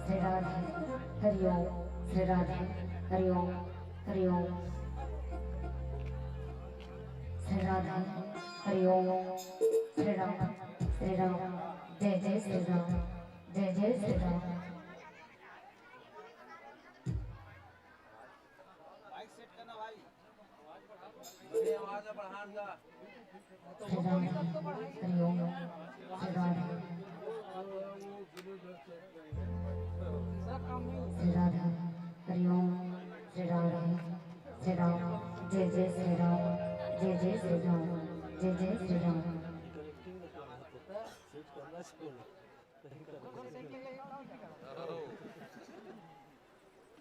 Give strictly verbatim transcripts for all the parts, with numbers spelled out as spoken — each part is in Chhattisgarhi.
श्री राधे, हरि ओम। श्री राधे, हरि ओम। हरि ओम। श्री राधे, हरि ओम। श्री राम, श्री राम। जय जय श्री राम। जय जय श्री राम। श्री राधे, हरि ओम। श्री राधे। श्री राधे, हरि ओम। श्री राधे, श्री राम। जय जय श्री राम। जय जय श्री राम। जय जय श्री राम।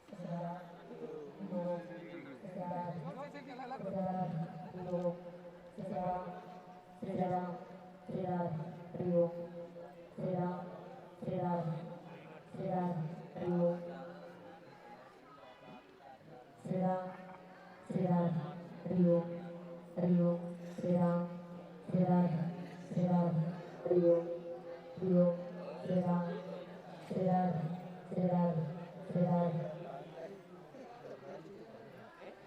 श्री राम, श्री राम, हरि ओम। श्री राम, श्री राम, श्री राम, हरि ओम। श्री राम, श्री राम, हरि ओम, हरि ओम। श्री राम, श्री राम, श्री राम, हरि ओम, हरि ओम। श्री राम, श्री राम, श्री राम, श्री राम।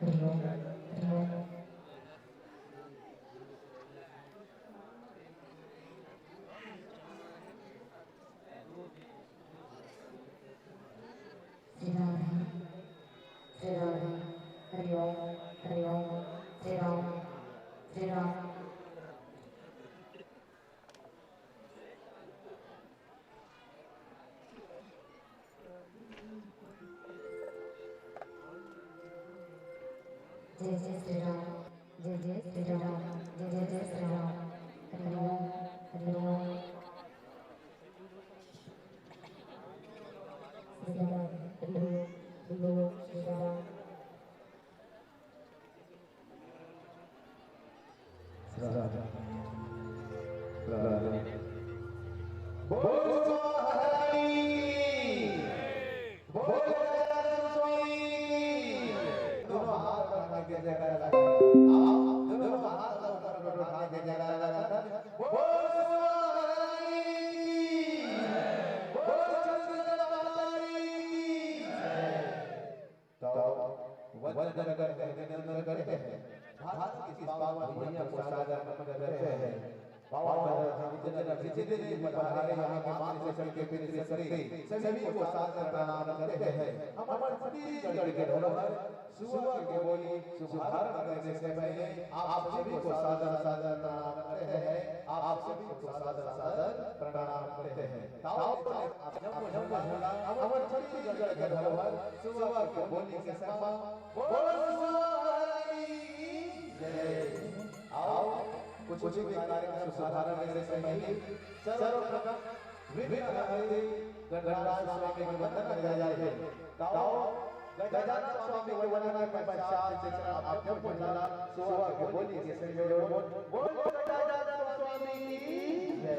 हरि ओम, हरि ओम। श्री राधे, श्री राधे, हरि ओम, हरि ओम। श्री राम, श्री राम। जय जय श्री राम, जय जय श्री राम, जय जय श्री राम। हरि ओम, हरि ओम। राधे। राधे। बोल स्वाहा रानी की। बोल गजानन स्वामी की। दोनों हाथ उठा के जयकारा लगा। आप दोनों हाथ ऊपर उठा के जयकारा लगा। बोल स्वाहा रानी की। बोल चंद्रकला माता रानी की। तो वंदन करते हैं, अभिनंदन करते हैं। भारत की इस पावन भूमि को सादर नमन करते हैं। पावन धरती जितने भी पधारे, यहाँ के मान से सबके पितृ शक्ति, सभी को सादर प्रणाम करते हैं। हमारे छत्तीसगढ़ के धरोहर सुआ की बोली शुभारंभ करने से पहले आप सभी को सादर सादर प्रणाम करते हैं। आप सभी को सादर सादर प्रणाम करते हैं। ताओ, आप जब जब हमर छत्तीसगढ़ के धरोहर सुआ के बोली के संग म बोल सुआ हरी की जय। आओ, कुछ भी कार्यक्रम शुभारंभ से पहले सर्वप्रथम विघ्न हरते गणराज स्वामी के वंदन करे जाए। ताओ, गजानन स्वामी के वंदन के पश्चात जब जब सुआ के बोली के संग बोल गजानन स्वामी की जय।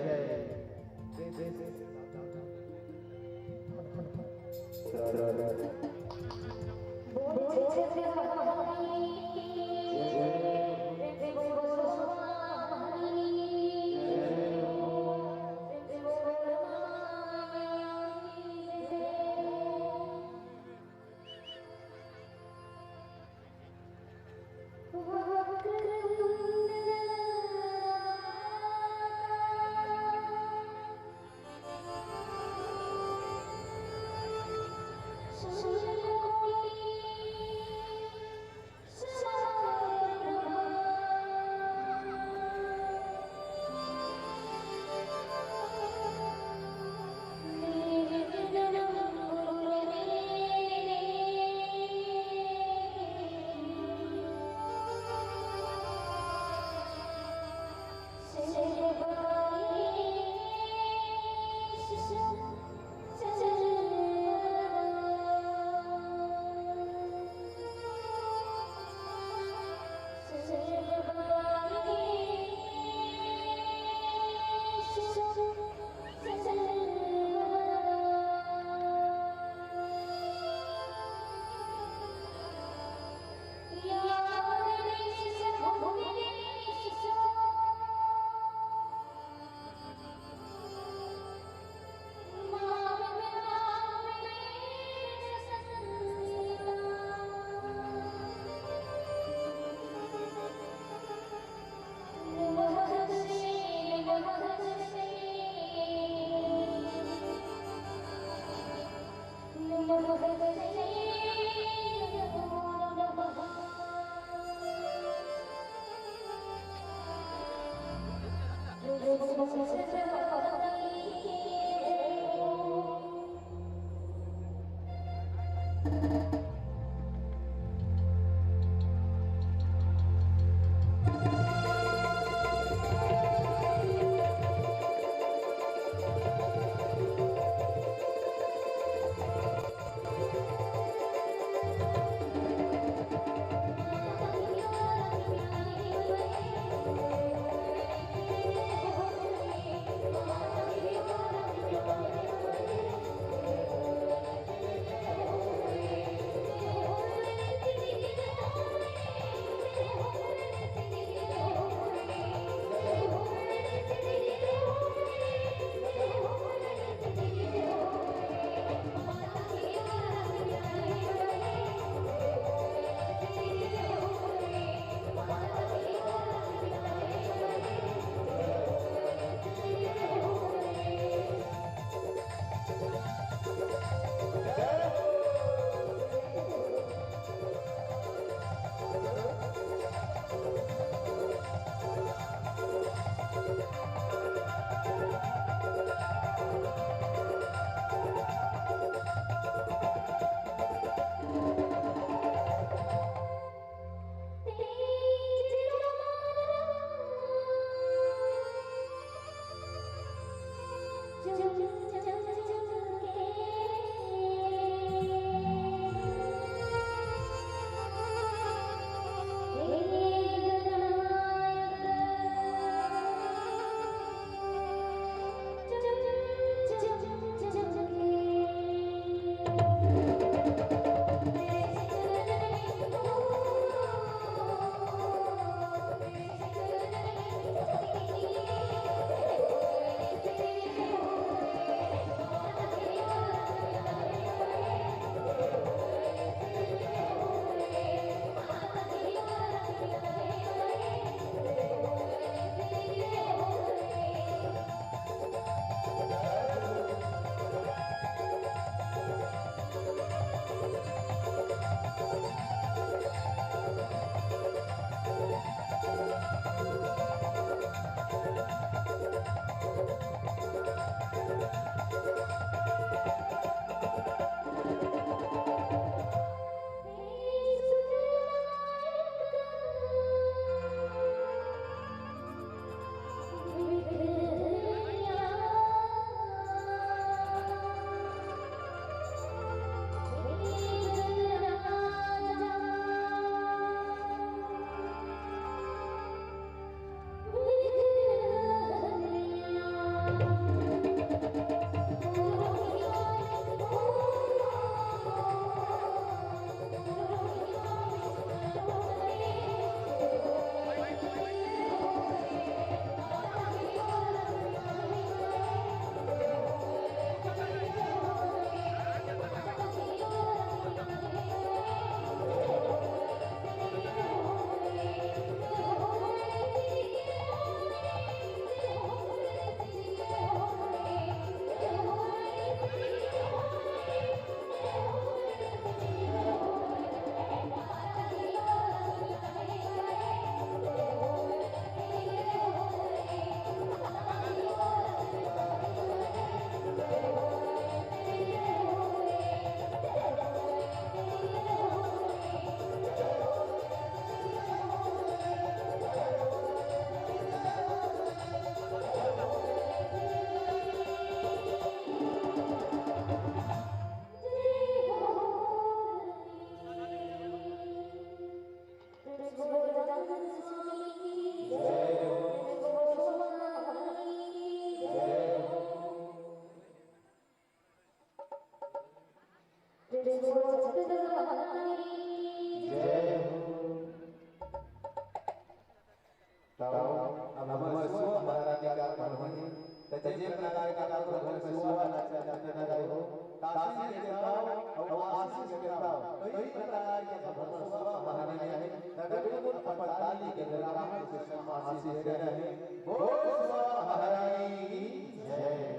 प्रकार के भगवान शिवा ला चढ़ाते रहो। काशी के देवता अउ आशीष के देवता, कई प्रकार के भगवान शिवा महारानी हे। तगड़े गुण पंताली के ग्राम के कृष्ण आशीष दे रहे। बोल शिवा महारानी की जय।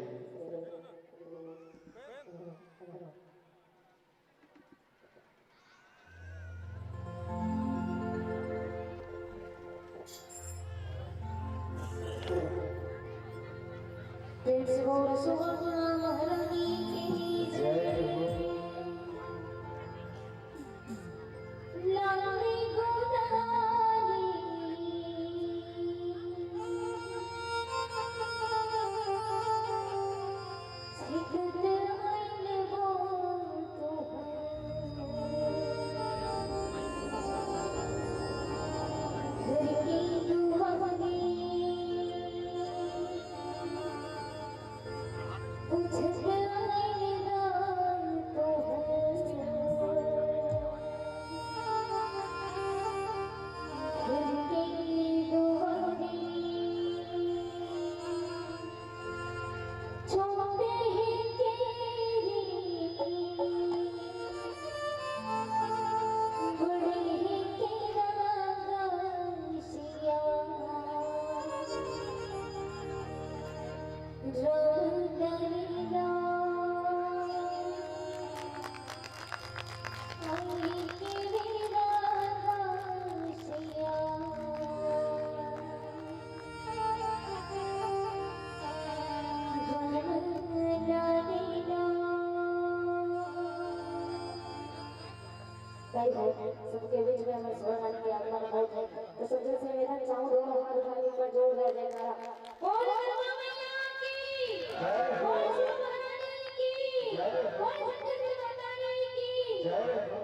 प्रेम से बोलो सुहागन महारानी की जय। लाली गुलाली, सिकंदर आइल बा तोहर। घर के दुआरे पूछत आइल बा तोहर। घर के दुआरे छोटे ही तेरी बड़े ही तेरा गासिया। राम दरिया आई तेरी रासिया। भाई, भाई, सबके बीच में हमर शिवा रानी के आगमन होत हे। तो सबसे निवेदन चाहूँ, दोनों हाथ उठा के एक बार जोरदार जयकारा। बोल दुर्गा मैया की। जय हो। बोल शिव महारानी की। जय हो। बोल शंकर भगवान की। जय हो।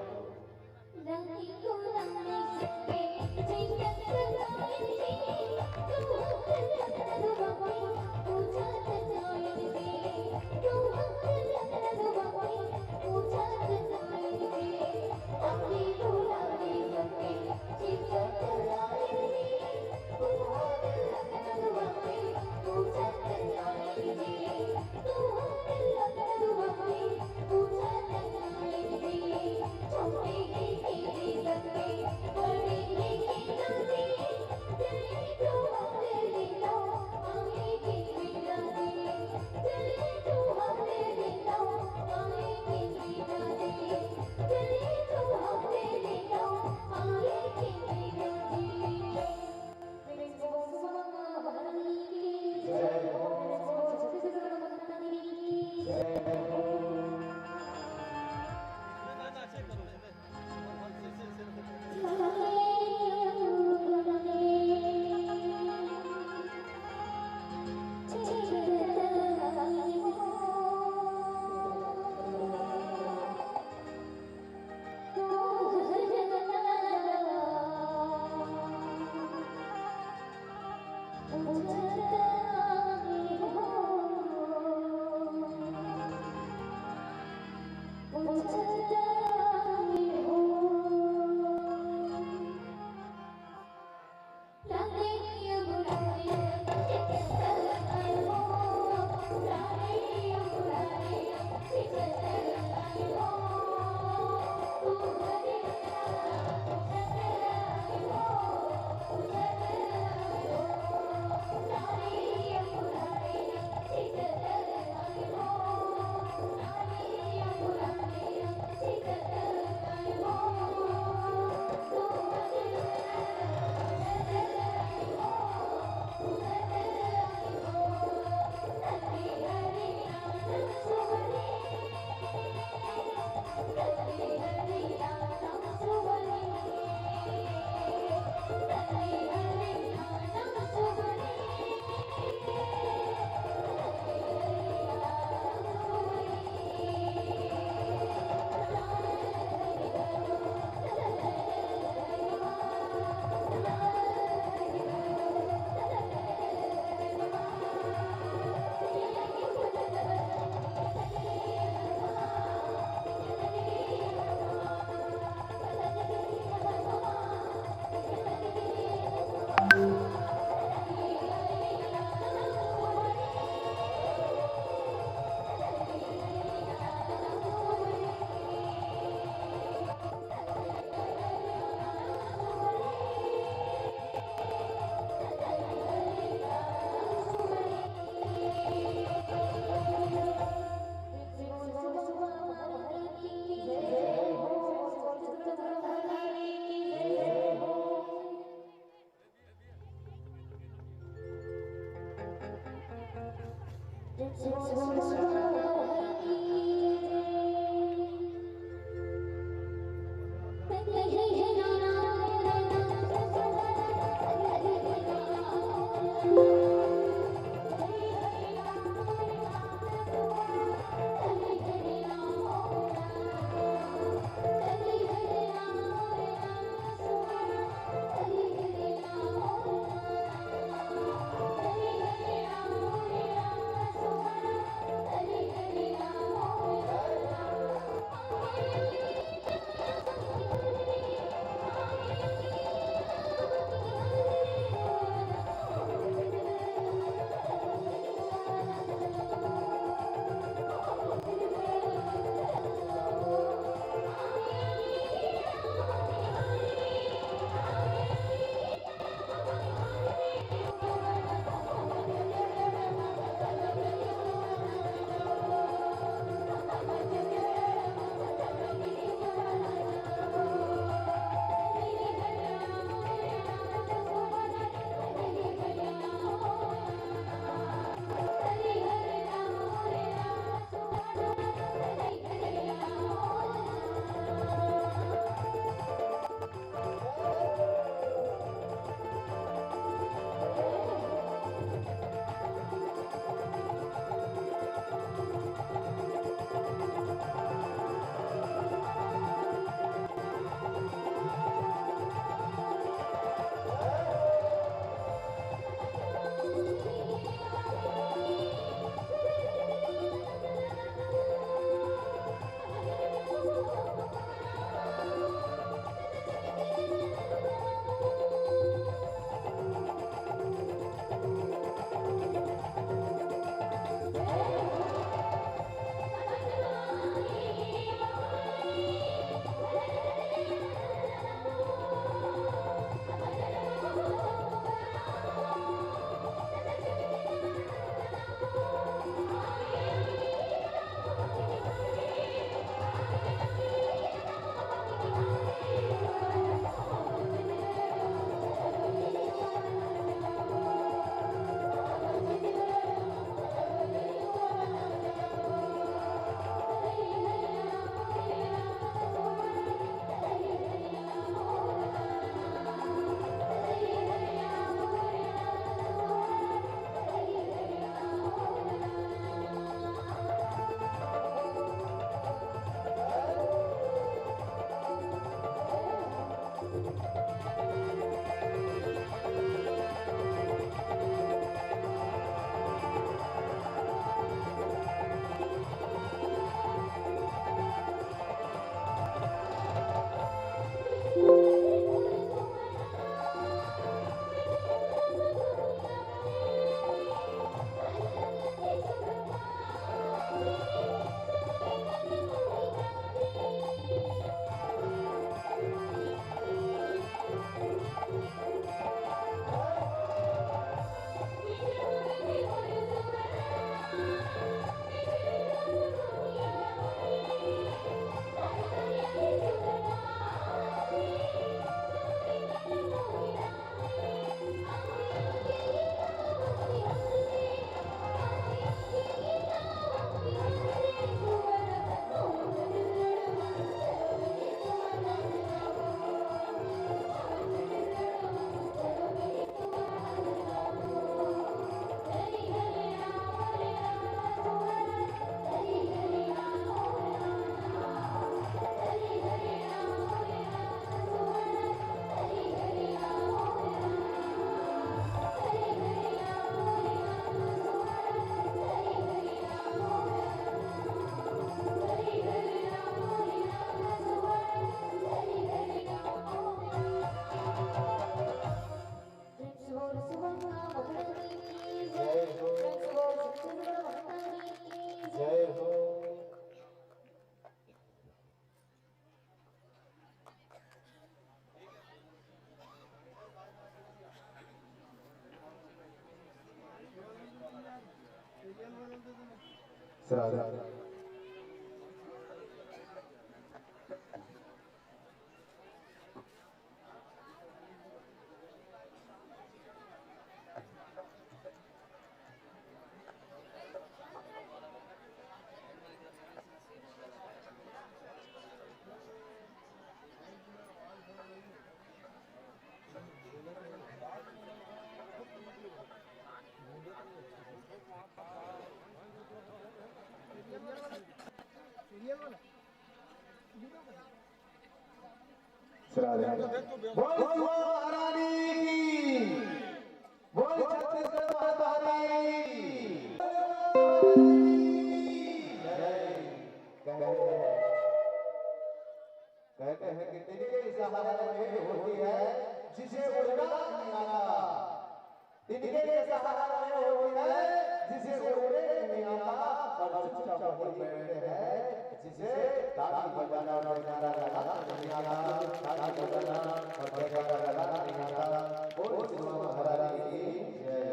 प्रेम से बोल सुगंधा महारानी की जय। जय हो। प्रेम से बोल छत्तीसगढ़ महारानी की जय। जय हो। श्राद्ध। श्राद्ध। बोल बोल महारानी की, बोल छत्तीसगढ़ माता की। जय। कहते हैं कि तिनके सहारे में होती है जिसे उड़ना नहीं आता। तिनके सहारे में होती है जिसे उड़ने नहीं आता, और चुपचाप वही बैठते हैं जिसे ताली बजाना और जयकारा लगाना नहीं आता, ताली बजाना और जयकारा लगाना नहीं आता। बोल श्री महारानी की जय।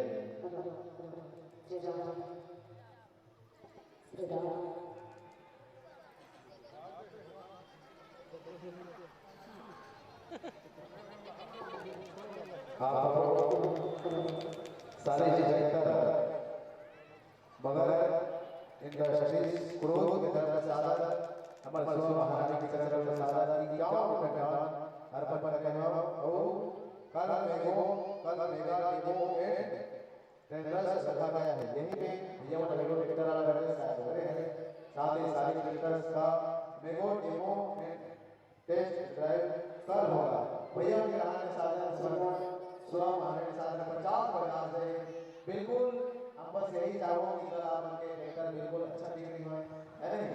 आप सारे जी बेहतर, मगर इंडस्ट्रीज क्रोध के धर्म साधन, हमर सुआ महारानी के चरण में साधन की क्या उनका अर्पण करने वाला। ओ, कल मेघो, कल मेघा देवो एंड टेंडर्स रखा गया है। यही में भैया मन रेडियो ट्रैक्टर वाला लड़के शायद हो रहे हैं, साथ ही सारी ट्रैक्टर्स का मेगो डेमो एंड टेस्ट ड्राइव कल होगा। भैया के हाथ में साझा सुआ, सुआ हमारे साथ में पचास पचास है। बिल्कुल, हम बस यही चाहो कि कल आप उनके ट्रैक्टर बिल्कुल अच्छा बिक्री हो, है नहीं?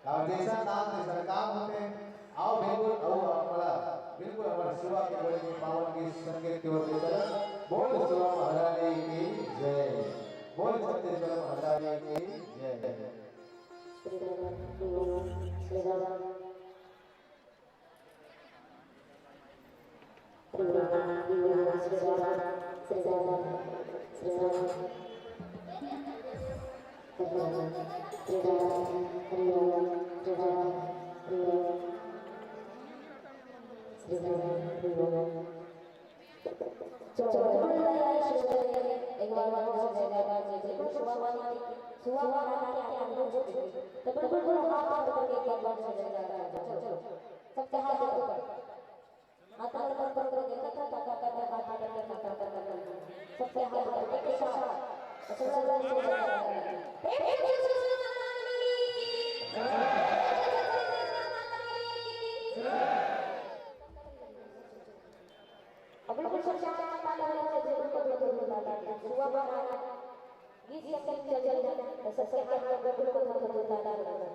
और जैसा नाम, जैसा काम होते हैं। आओ बिल्कुल, आओ हमारा, बिल्कुल हमारे सुआ के बड़े के पावन की संगीत की ओर लेकर बोल सुआ महारानी की जय, बोल छत्तीसगढ़ महारानी की जय। एक बार सुआ माता के आगमन हो चुके, तो बिल्कुल पूरा हाथ ऊपर करके एक बार जय जयकार कर दो। सबके हाथ ऊपर। हाथ ऊपर कर दो, देखा था, कर, कर, कर, हाथ ऊपर कर, कर, कर, कर, कर। सबके हाथ ऊपर, एक साथ। अच्छा, सब लोग जय जयकार करें। प्रेम से सुआ माता की जय। अब बिल्कुल सब जय जयकार कर रहे हैं, जय जय बोल, बोल, बोल, बोल, बोल। सुआ माता। गीत संगीत चल रहा है, तो सबके हाथ में बिल्कुल, बिल्कुल, बिल्कुल, बिल्कुल।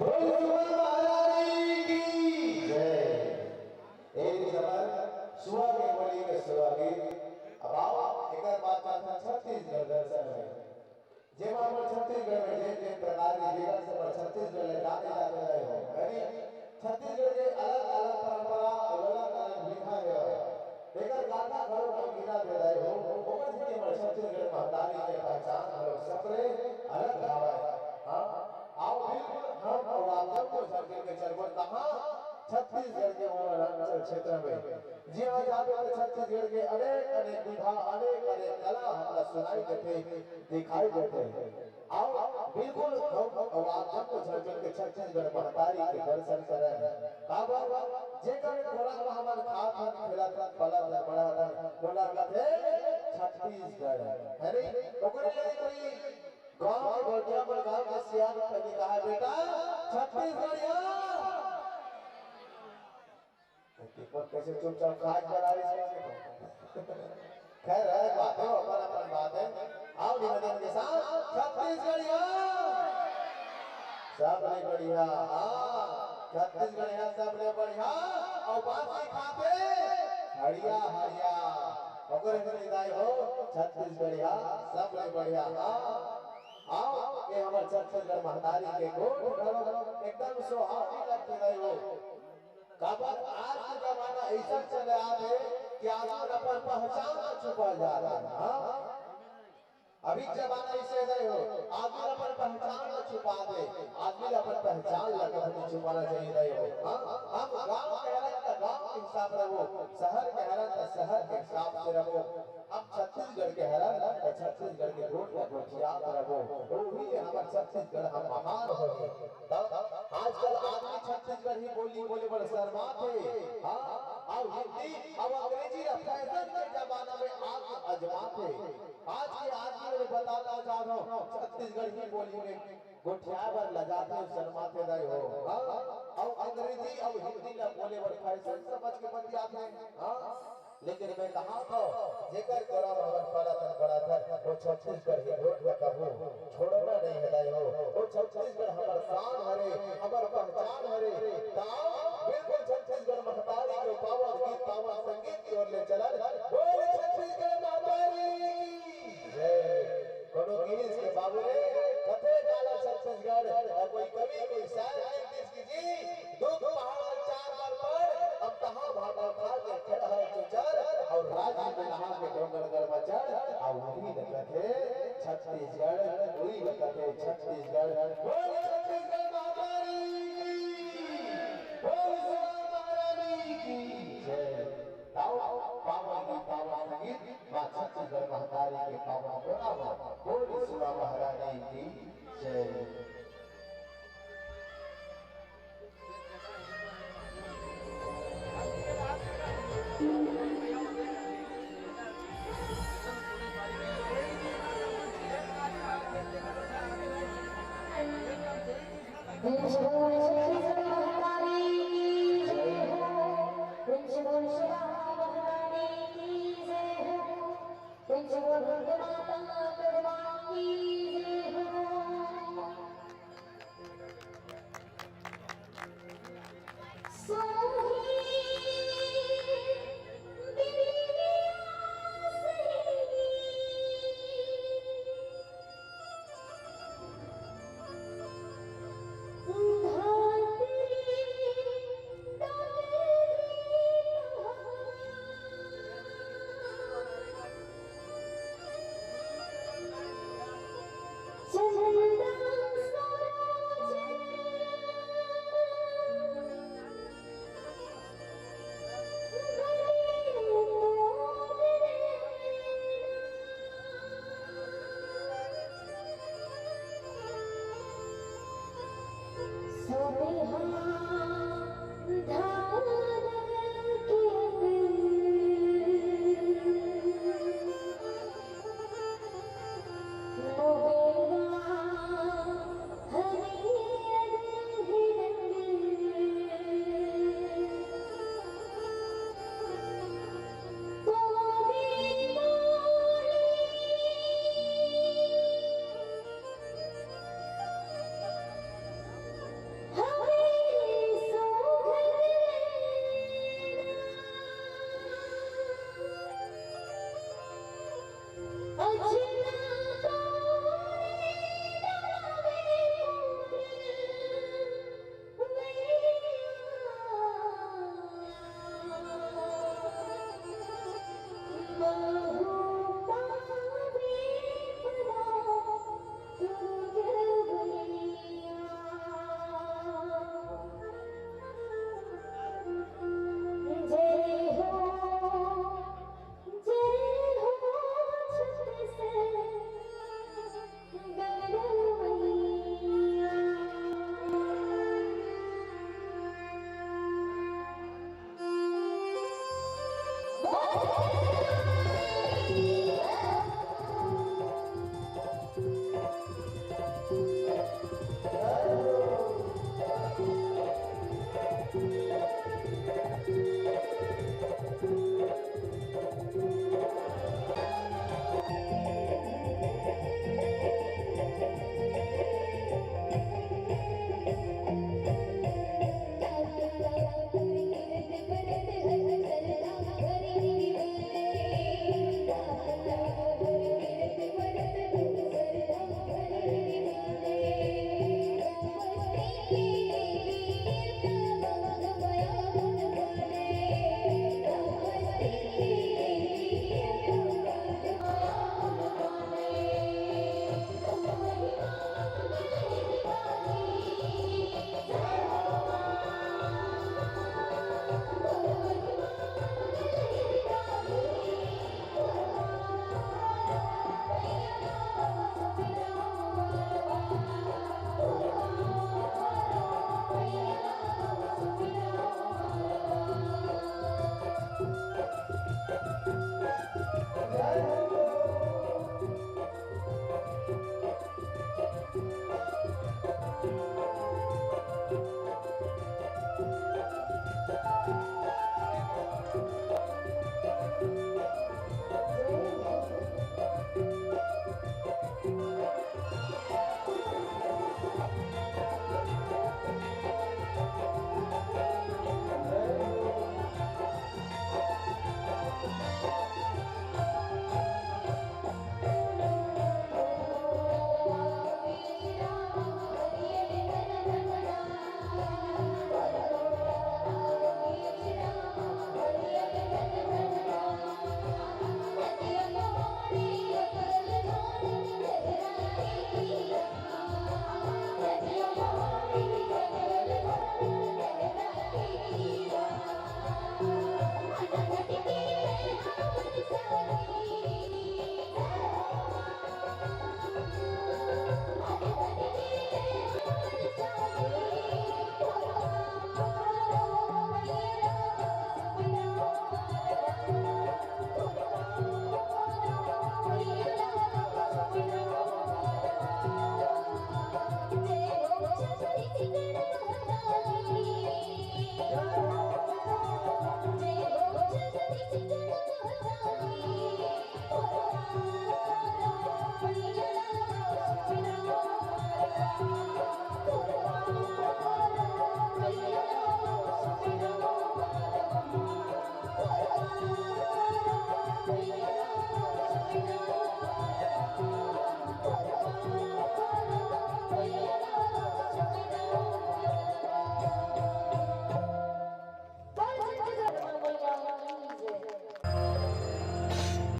बोल सुमन महारानी की जय। एक नंबर सुआ के बोली के सुआ गीत। अब आओ, एकर बाद चलता छत्तीसगढ़ दर्शन में। जेमा हमर छत्तीसगढ़ में जेन जेन प्रकार के जीवन से हमर छत्तीसगढ़ ले जाने जाने रहे हो, यानी छत्तीसगढ़ के अलग-अलग परंपरा अउ अलग-अलग विधा हे। एकर गाथा घलो हम गिना दे रहे हो, ओकर सेती हमर छत्तीसगढ़ महतारी के पहचान घलो सबले अलग हावय। हाँ, आओ बिल्कुल हम अउ आप सबो झन मिलके चलबो, कहाँ छत्तीसगढ़ के वो अरुणाचल क्षेत्र में जिहाँ जाबे त छत्तीसगढ़ के अनेक अनेक विधा, अनेक अनेक कला हमला सुनाई देथे, दिखाई देथे। आओ, बिल्कुल हम अउ आप जम्मो झन मिल के छत्तीसगढ़ महतारी के दर्शन करन। काबर, जेकर गोरा म हमन खात हन, खेलत हन, पलत हन, बढ़त हन, ओला कथे छत्तीसगढ़, है नहीं? ओकरे लिए कोई गाँव के गोटिया मन गाँव के सियान कभी कहा, "बेटा, छत्तीसगढ़िया।" दीपक कैसे चुपचाप खाज बना रही है। खैर, है बात है, अपन अपन बात है। आओ निवेदन के साथ, "छत्तीसगढ़िया।" सबले बढ़िया, हाँ, छत्तीसगढ़िया सबले बढ़िया। अउ बासी खाते हड़िया हड़िया। ओकरे से निदाई हो, छत्तीसगढ़िया सबले बढ़िया, हाँ। आओ, ये हमर छत्तीसगढ़ महतारी के गोठ घलो एकदम सुहावनी लगथे दाई हो। काबर आज के जमाना अइसन चले आत हे कि आदमी अपन पहचान ला छुपा जात हे। हाँ? अभी जमाना अइसे हे दाई हो, आदमी अपन पहचान ला छुपा दे, आदमी ला अपन पहचान ला कभी नहीं छुपाना चाहिए दाई हो। हाँ? हम गाँव के हरन त गाँव के हिसाब रहो, शहर के हरन त शहर के हिसाब से रहो। हम छत्तीसगढ़ के हरन, त छत्तीसगढ़ के गोठ ला गोठियात रहो। ओही ले हमर छत्तीसगढ़ ह महान होही। त आजकल आदमी छत्तीसगढ़ी बोली बोले बर शर्मात हे। हाँ, अउ हिंदी अउ अंग्रेजी ला फैशन के जमाना में आके अजमात हे। आज के आदमी ला बताना चाहत हूँ, छत्तीसगढ़ी बोली में गोठियाए बर लजाथे, शर्माथे दाई हो। हाँ? अउ अंग्रेजी अउ हिंदी ला बोले बर फैशन समझ के बतियाथे। हाँ? लेकिन मैं कहा था, जेकर गोरा म हमन पलत हन बढ़त हन, वो छत्तीसगढ़ ही गोठ ला कभू छोड़ना नहीं हे दाई हो। वो छत्तीसगढ़ हमर शान हरे, हमर पहचान हरे। त बिल्कुल छत्तीसगढ़ महतारी के पावन गीत, पावन संगीत की ओर ले चलन। बोल छत्तीसगढ़ महतारी की जय। कोनो गिरीश के बाबू रे, कथे काला छत्तीसगढ़, अउ कोई कवि, कोई शायर लिख दिस कि जी, दुख पहाड़ चार बार पड़, अब तहाँ भाटा खा के खड़ा है चुचर, अउ राजी में नहा के डोंगरगढ़ म चढ़, अउ उही ल कथे छत्तीसगढ़, उही ल कथे छत्तीसगढ़। बोल छत्तीसगढ़ महतारी की, बोल सुधा महारानी की जय। गाओ पावन गीत, पावन संगीत, माँ छत्तीसगढ़ महतारी के पावन गोला म। बोल सुधा महारानी की जय। प्रेम से बोल छत्तीसगढ़ महतारी की जय हो। प्रेम से बोल सुधा महारानी की जय हो। प्रेम से बोल दुर्गा माता दुर्गा की जय हो।